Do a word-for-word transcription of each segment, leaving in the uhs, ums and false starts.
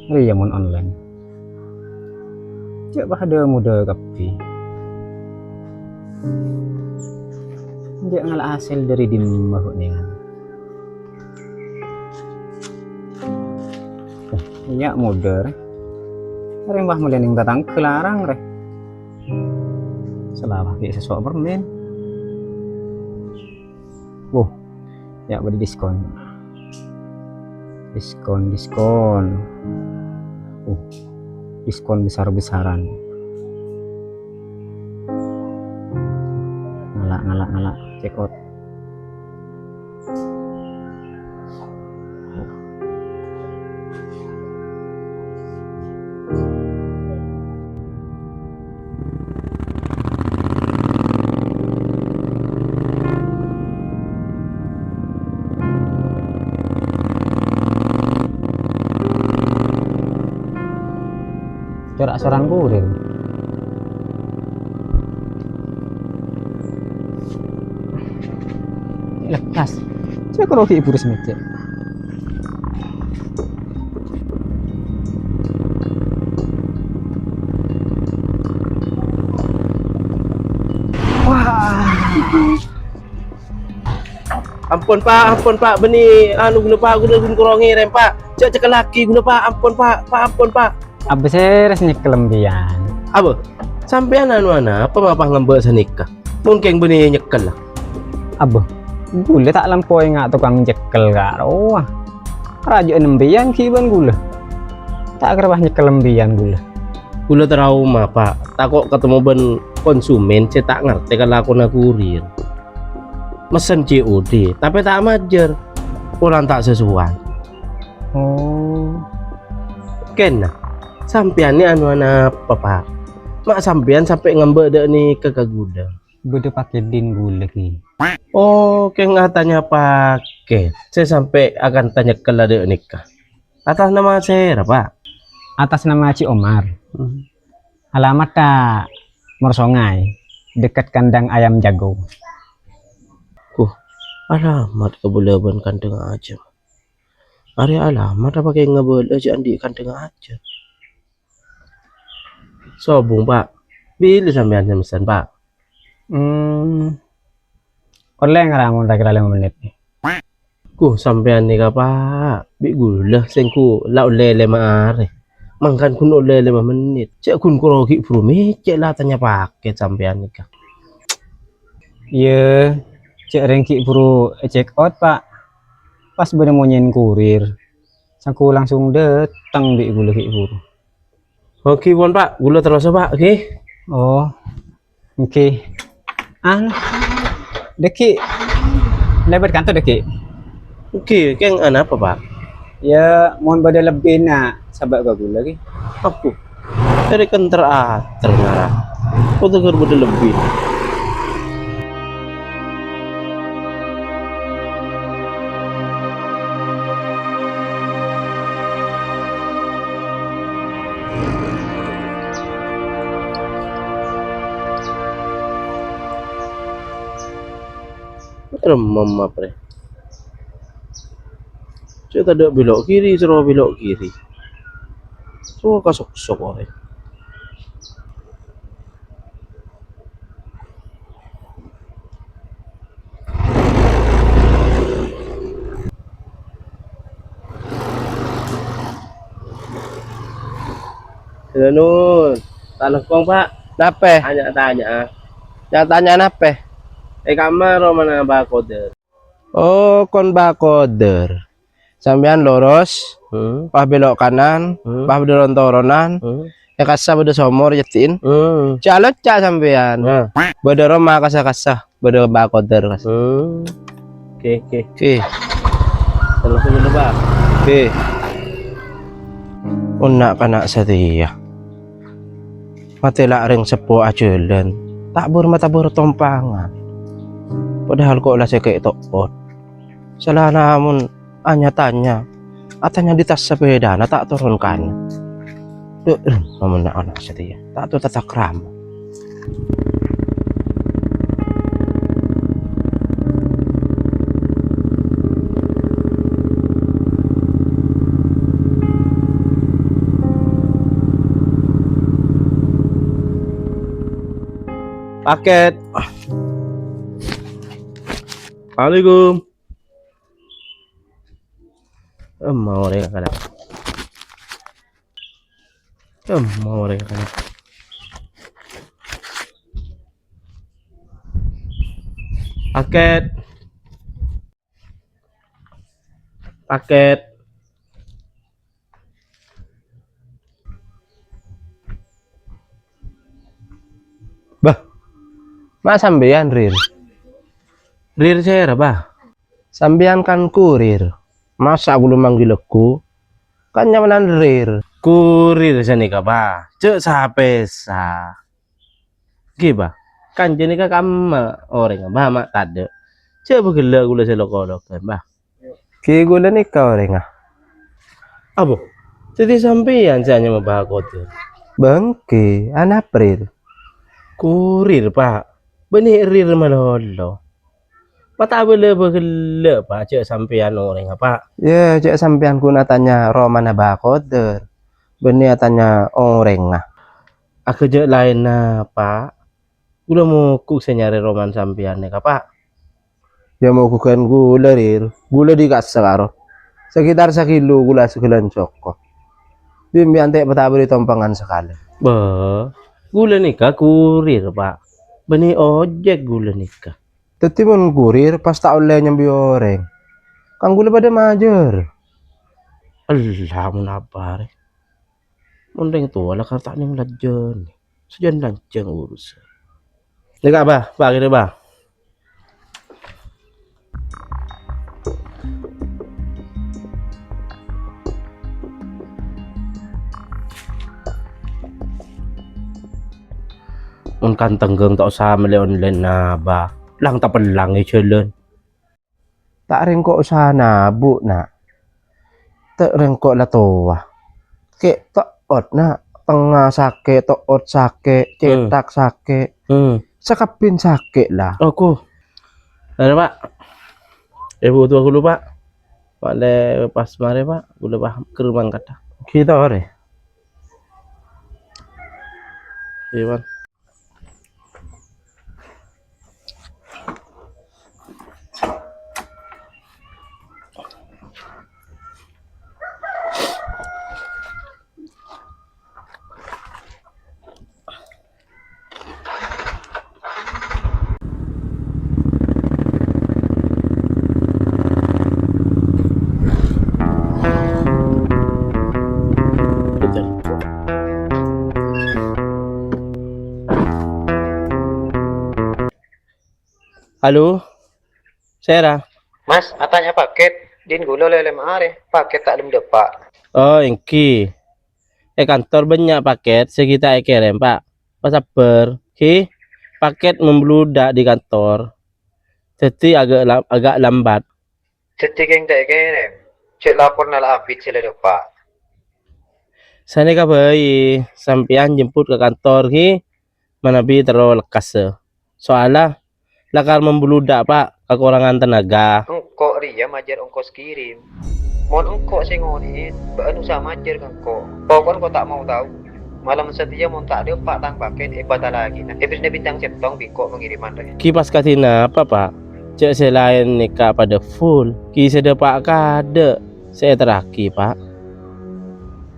Rèya mon online. Jhâ' padâ modâ kabbhi. Jhâ' ngala' hasèl dâri dimma bâ'na. Eh, iyâ modâ, rè. Rè mbah mèlè neng tatangghâ larang, rè. Salawa ghi' sèsowa permen. Wuh, iyâ bâdâ diskon. Diskon, diskon. Uh, diskon besar-besaran. Ngala', ngala', ngala'. Check out. Corak soran kurir. Lepas. Cek rogi ibu resmi, cek. Wah. Ampon, Pak, ampon, Pak, bânnè, anu, ghulâ, Pak, ghulâ ghun korongè rèm, Pak. Jhâ' cekellaghi ghulâ, Pak, ampon, Pak, Pak, ampon, Pak. Abbâ sè rès nyekkel empèyan. Abbâ, sampèyan anu anapa mapa ngambâ' sanèka? Mon kèng bânnè nyekkel, la. Abbâ, ghulâ ta' lampo enga' tokang nyekkel ka'rowa. Rajâ'ân empèyan ghi' bân ghulâ. Ta' kèra pas nyekkel empèyan ghulâ. Ghulâ trauma, Pak. Tako' katemmo bân konsumen sè ta' ngartè kalakona kurir. Mesen C O D, tapè ta' majâr. Polana ta' sesuai. Oh. Kèng, sampèyan nè anu anapa, Pak? Ma' sampèyan sampè' ngambâ' dâ' nèka ka ghulâ? Bâdâ pakèdin ghulâ, ghi. Oh, kèng atanya pakèt. Sè sampè' akanta nyekkel dâ' nèka. Atas nama sèra, Pak? Atas nama Haji Omar. Hmm. Alamatta Mor Songay, deket kandang ayam jago. Kuh, alamat kabâlâ bân kandang ayam. Arèya alamat apa kèng ngabâlâ jhâ' andi' kandang ayam? Sobung, Pak. Bilâ sampèyan sè mesen, Pak? Hmm. Ollè ngara mon ra-kèra lèma mennit. Kuh, sampèyan nèka, Pak. Bi' ghulâ sèngko' la ollè lèma arè. Mangkana ghun ollè lèma mennit. Cè' ghun koro ghi' buru mècè' la tanya pakèt sampèyan nèka. Iyâ, cè' rèng ghi' buru check out, Pak. Pas bâdâ monyèn kurir. Sèngko' langsung dâteng bi' ghulâ ghi' buru. Oke, pon, Pak. Ghulâ terrosa, Pak. Oke. Oh, èngghi. Anu, dâgghi'. Lèbât kanto dâgghi'. Èngghi, kèng anapa, Pak? Iyâ, mon bâdâ lebbina, sabâ' ka ghulâ, ghi. Abbhu. Èrèken ter-ater ngara. Kodhu ghâr bâdâ lebbi. Remmem, Aprè. Sè tadâ' bèlok kiri, soro bèlok kiri. Soro kasoksok orèng. Ghulâ nuwun. Ta' lengkong, Pak. Napè? Tanya-tanya. Nya-tanya napè? È kamma romana Mbah Kodar. Oh, kon Mbah Kodar. Sampèyan loros, Hmm. pas bèlok kanan, Hmm. pas bâdâ ron-toronan, Hmm. è kassa bâdâ somor, jâddhi'in. Hmm. Jhâ' locca' sampèyan. Nah. Bâdâ roma kassa-kassa, bâdâ Mbah Kodar, kassa. Hmm. Oke, oke. Oke. Terros dulu, Pak. Oke. Onèng kana' satèya. Matè la rèng seppo ajhâlân, ta' bâr-matabâr tompangan. Padahal ko' la sè kè' to'ot. Salana mon nya-tanya, atanya di tas sapèdana ta' toron kana'. Dhu, mamana ana' satèya, ta' to tatakrama. Paket. Assalamualaikum. Emma orèng kana'. Emma orèng kana'. Paket. Paket. Bah, ma' sampèyan, Rir? Rir sèra, Bah? Sampèyan kan kurir. Masa' ghulâ manggil lagghu? Kan nyamana Rir. Kurir sanèka, Bah. Jhâ' sapèsa. Ghi, Bah. Kan jhâ' nèka kamma orèngnga, Bah, ma' tadâ'. Jhâ' bâghellâ' ghulâ sè lok-ologhân, Bah. Ghi ghulâ nèka orèngnga. Apa? Dhâddhi sampèyan sè anyama Bah Kodir? Bângkè, ana' April. Kurir, Pa'. Bânnè Rir malolo. Patabâlâ bâghellâ', Pa', jhâ' sampèyan orèngnga, Pa'. Yâ, jhâ' sampèyan ghun atanya romana Bah Kodir. Bânnè atanya orèngnga. Aghâjâ' laènna, Pa'. Ghulâ mogok sè nyarè romana sampèyan nèka, Pa'. Yâ, mogoghân ghulâ, Rir. Ghulâ dhi' ka'issa' karo. Sekitar sakilo ghulâ saghâlân soko. Bi' empèyan ta' patabâri tompangan sakalè. Bâh, ghulâ nèka kurir, Pa'. Bânnè ojek ghulâ nèka. Dhâddhi mon kurir pas ta' ollè nyambi orèng. Kan ghulâ padâ majâr. Ella, mon apa arè? Mon rèng towa la kar ta' nèng lajân. Sajân lanjhâng urusan. Nèka, Bah, Pa' kènè', Bah. Mon kan tengghâng ta' osa mellè online, nah, Bah. Lang-tapellang è jhâlân. Ta' rèng ko' osa nabu', Na'. Ta' rèng ko' la towa. Kè' to'ot, Na'. Tengnga sakè', to'ot sakè', Hmm. cètak sakè'. Hmm. Sakabbhiyân sakè' la. Oku. Arè, Pa'. Èbu towa ghulâ, Pa'. Malè pas marè, Pa'. Ghulâ, Pa', ker mangkata. Ghi' torè. Iya, Pa'. Halo, sèra? Mas, atanya paket. Din ghulâ lèlè ma' arè, paket ta' lem dâpa'. Oh, èngghi. È kantor bânnya' paket sè ghi' ta' èkèrèm, Pa'. Pasabbhâr, ghi. Paket membludak di kantor. Dhâddhi agak la-, agak lambat. Dhâddhi kèng ta' èkèrèm. Cè' laporna la abit sè la dâpa'. Sanèka bhâi, sampèyan jemput ka kantor, ghi. Manabi terro lekkassa. Soalla lakar membludak, Pa', kakorangan tenaga. Engko' rèya majâr ongkos kirim. Mon engko' sè ngonè'è, bâ'ân osa majâr ka engko'. Pokon ko' ta' mau tao. Malem satèya mon ta' dâpa' tang paket èpatalaghi, èbèrri'na bintang sèttong bi' ko' pangiriman rè. Ghi pas kadhi napa, Pa'? Jhâ' sè laèn nèka padâ full. Ghi sè dâpa' kadâ' sè èterraghi, Pa'.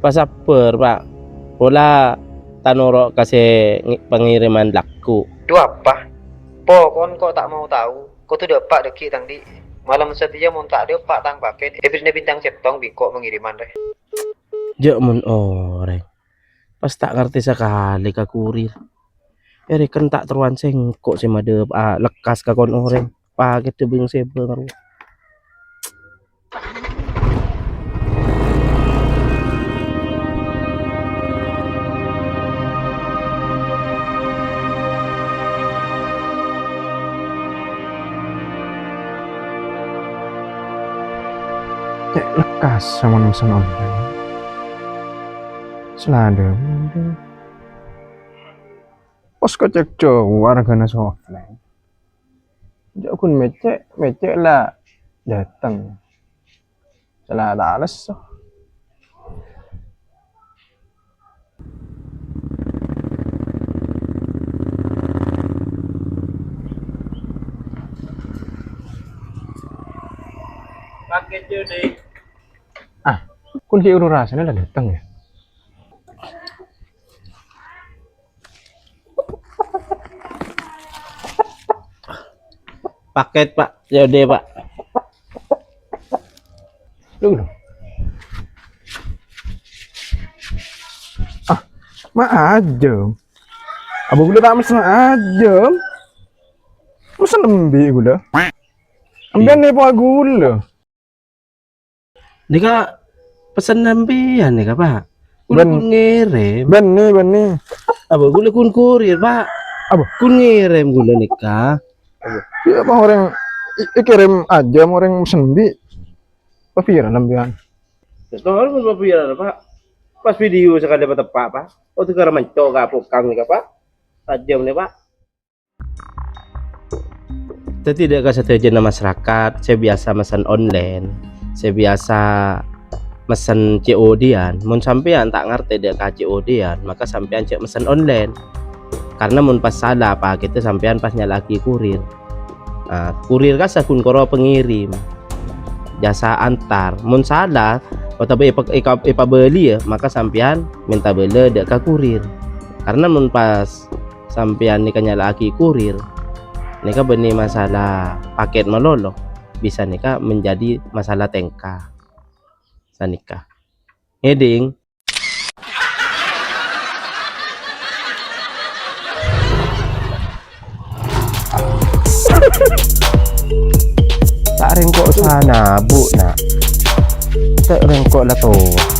Pasabbhâr, Pa'. Pola ta' noro' ka sè ngi-, pangiriman lagghu. Dhu apa? Pokon ko' ta' mau tao, kodhu dâpa' dhâggi' tang dhi'. Malem satèya mon ta' dâpa' tang paket, èbèrri'na bintang sèttong bi' ko' pangiriman rè. Jhâ' mon orèng. Pas ta' ngartè sakalè ka kurir. Èrèken ta' terrowan sèngko' sè madâ-, a, lekkas ka kon orèng. Pakèt dhâbâng sèbâng rowa. Cè' lekkas samon mesen online. Selada, waduh. Pos kocek jauh wargana softlens. Jhâ' ghun mècè', mècè' la dâteng. Sala ta' lesso. Ah, kun ki uru rasana la dâteng, yâ. Paket, Pak. Yâ udah, Pak. Lu, lu. Ah, ma' ajâm. Abâ ghulâ ta' mesen ajâm. Mesen embi' ghulâ. Embi'an nèpo ghulâ. Nèka pesen sampèyan nèka, Pak. Ghulâ kun ngèrèm. Bânnè, bânnè. Abâ, ghulâ kun kurir, Pak. Abâ? Kun ngèrèm ghulâ nèka. Yâ, Pak, orèng è-, èkèrèm ajâm, orèng mesen embi'. Paviral sampèyan. Yâ, tahu kun paviral, Pak. Pas video sakali pateppa', Pak. Waktu kara menco ka pokang nèka, Pak. Ajâm nè, Pak. Dhâddhi dâ' ka sadhâjâna masarakat sè biyasa mesen online, sè biyasa mesen C O D-an, mon sampèyan ta' ngartè dâ' ka C O D-an, maka sampèyan jhâ' mesen online. Karna mon pas sala pakètta sampèyan pas nyala'aghi kurir. Nah, kurir kassa ghun koro pangèrèm, jasa antar. Mon sala otabâ èpa-, èka-, èpabâliyâ, maka sampèyan mènta bâlâ dâ' ka kurir. Karna mon pas sampèyan nèka nyala'aghi kurir, nèka bânnè masalah pakèt malolo, bisa nèka menjadi masalah tèngka. Sanèka. Ngèdhing? Ta' rèngko' sana, Bu, na'. Ta' rèngko' la towa.